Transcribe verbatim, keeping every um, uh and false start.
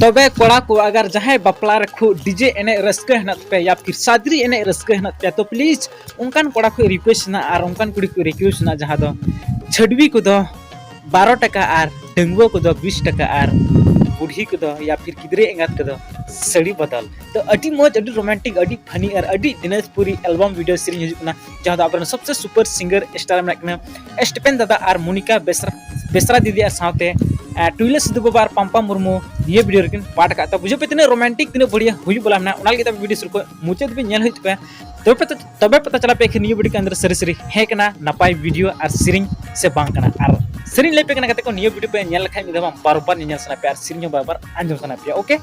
ᱛᱚᱵᱮ ᱠᱚᱲᱟ ᱠᱚ, ᱟᱜᱟᱨ ᱡᱟᱦᱟᱸᱭ ᱵᱟᱯᱞᱟ ᱨᱮ ᱠᱷᱩᱵ DJ ᱮᱱᱮᱡ ᱨᱟᱹᱥᱠᱟᱹ ᱦᱮᱱᱟᱜ ᱛᱟᱯᱮᱭᱟ ᱭᱟ ᱯᱷᱤᱨ ᱥᱟᱫᱽᱨᱤ ᱮᱱᱮᱡ ᱨᱟᱹᱥᱠᱟᱹ ᱦᱮᱱᱟᱜ ᱛᱟᱯᱮᱭᱟ, ᱛᱚ please ᱚᱱᱠᱟᱱ ᱠᱚᱲᱟ ᱠᱚ request ᱦᱮᱱᱟᱜᱼᱟ ᱟᱨ ᱚᱱᱠᱟᱱ ᱠᱩᱲᱤ ᱠᱚ request ᱦᱮᱱᱟᱜᱼᱟ, ᱡᱟᱦᱟᱸ ᱫᱚ ᱪᱷᱟᱹᱰᱣᱤ ᱠᱚᱫᱚ ᱵᱟᱨᱚ ᱴᱟᱠᱟ ᱟᱨ ᱰᱟᱺᱜᱩᱣᱟᱹ ᱠᱚᱫᱚ ᱵᱤᱥ ᱴᱟᱠᱟ ᱟᱨ ᱵᱩᱰᱷᱤ ᱠᱚᱫᱚ ᱭᱟ ᱯᱷᱤᱨ ᱜᱤᱫᱽᱨᱟᱹ ᱮᱸᱜᱟᱛ ᱠᱚᱫᱚ ᱥᱟᱹᱲᱤ ᱵᱚᱫᱚᱞ᱾ ᱛᱚ ᱟᱹᱰᱤ ᱢᱚᱡᱽ, ᱟᱹᱰᱤ romantic, ᱟᱹᱰᱤ funny ᱟᱨ ᱟᱹᱰᱤ ᱫᱤᱱᱟᱡᱽᱯᱩᱨᱤ album video ᱥᱮᱨᱮᱧ ᱦᱤᱡᱩᱜ ᱠᱟᱱᱟ, ᱡᱟᱦᱟᱸ ᱫᱚ ᱟᱵᱚᱨᱮᱱ ᱥᱚᱵᱥᱮ super singer star ᱢᱮᱱᱟᱜ ᱠᱤᱱᱟ ᱥᱴᱤᱯᱮᱱ ᱫᱟᱫᱟ ᱟᱨ ᱢᱳᱱᱤᱠᱟ ᱵᱮᱥᱨᱟ, ᱵᱮᱥᱨᱟ ᱫᱤᱫᱤ ᱟᱨ ᱥᱟᱶᱛᱮ ᱟᱨ ᱴᱩᱭᱞᱟᱹ ᱥᱤᱫᱷᱩ ᱵᱟᱵᱟ ᱟᱨ ᱯᱟᱢᱯᱟ ᱢᱩᱨᱢᱩ ᱱᱤᱭᱟᱹ video ᱨᱮᱠᱤᱱ part ᱟᱠᱟᱫ᱾ ᱛᱚ ᱵᱩᱡᱷᱟᱹᱣ ᱯᱮ ᱛᱤᱱᱟᱹᱜ romantic, ᱛᱤᱱᱟᱹᱜ ᱵᱟᱹᱲᱤᱭᱟ ᱦᱩᱭᱩᱜ ᱵᱚᱞᱟ ᱢᱮᱱᱟᱜᱼᱟ, ᱚᱱᱟ ᱞᱟᱹᱜᱤᱫ ᱛᱮ video ᱥᱩᱨ ᱠᱷᱚᱱ ᱢᱩᱪᱟᱹᱫ ᱫᱷᱟᱹᱵᱤᱡ ᱧᱮᱞ ᱦᱩᱭᱩᱜ ᱛᱟᱯᱮᱭᱟ᱾ ᱛᱚᱵᱮ ᱯᱮ, ᱛᱚᱵᱮ ᱯᱟᱛᱟ ᱪᱟᱞᱟᱜ ᱯᱮ ᱮᱠᱷᱟᱱ ᱱᱤᱭᱟᱹ video ᱠᱮ ᱟᱱᱫᱟᱨ ᱥᱟᱹᱨᱤ ᱥᱟᱹᱨᱤ ᱦᱮᱸ ᱠᱟᱱᱟ ᱱᱟᱯᱟᱭ video ᱟᱨ ᱥᱮᱨᱮᱧ ᱥᱮ ᱵᱟᱝ ᱠᱟᱱᱟ᱾ ᱟᱨ ᱥᱮᱨᱮᱧ ᱞᱟᱹᱭ ᱯᱮ ᱠᱟᱱᱟ ᱜᱟᱛᱮ ᱠᱚ, ᱱᱤᱭᱟᱹ video ᱯᱮ ᱧᱮᱞ ᱞᱮᱠᱷᱟᱱ ᱢᱤᱫ ᱫᱷᱟᱣ ᱵᱟᱝ ᱵᱟᱨ ᱵᱟᱨ ᱧᱮᱧᱮᱞ ᱥᱟᱱᱟ ᱯᱮᱭᱟ ᱟᱨ ᱥᱮᱨᱮᱧ ᱦᱚᱸ ᱵᱟᱨ ᱵᱟᱨ ᱟᱸᱡᱚᱢ ᱥᱟᱱᱟ ᱯᱮᱭᱟ, okay?